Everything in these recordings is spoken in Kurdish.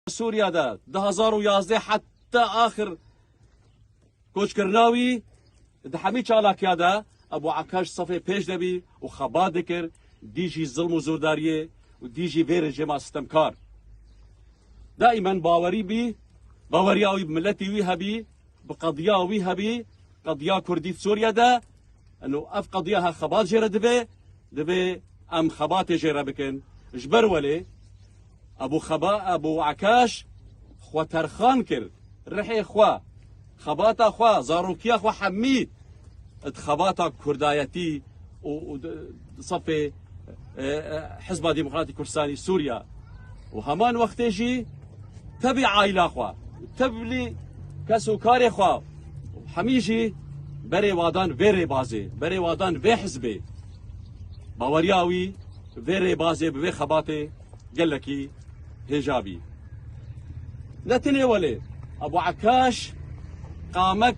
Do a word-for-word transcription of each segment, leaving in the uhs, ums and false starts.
Sûriye de du hezar û yazdeh heta axir koçkirina wî, di hemî çalakiya de Ebû Ekaş sefê pêş de bî û xebat dikir dî jî zilm û zordariyê û dî jî vê rejîma stemkar. Daîmen bawerî bî, baweriya wî bi miletî wî hebî, bi qediya wî hebî, qediya Kurdî di Sûriye de, eno ev qediya her xebat jê re divê, divê em xebatê jê re bikin. Ji ber welê Ebû Xeba-, Ebû Ekaş xwe terxan kir, rihê xwe, xebata xwe, zarokiya xwe hemî di xebata kurdayetî û, û di, di sefê, e, e, Hizba Demokratîk Kurdistanî Sûriya û heman wextê jî tevî aîla xwe, tevlî kes û karê xwe, hemî jî berê wadan vê rêbazê, berê wadan vê hizbê. Baweriya wî vê rêbazê bi vê xebatê gelekî hêja bî. Ne tenê welê, Ebû Ekaş qamek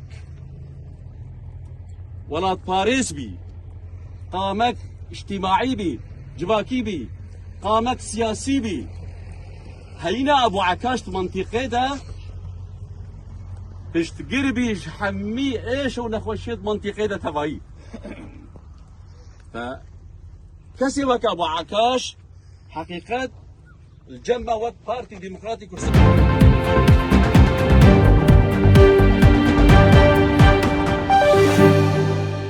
welatparêz bî, qamek îctîmaî bî, civakî bî, qamek siyasî bî. Heyîna Ebû Ekaş di mintîqê de piştgir bî ji hemî êş û nexweşiyê di mintîqê de tevayî. Fe kesê weke Ebû Ekaş heqîqet li cem me wek Partî Demokratîk Kurdistan.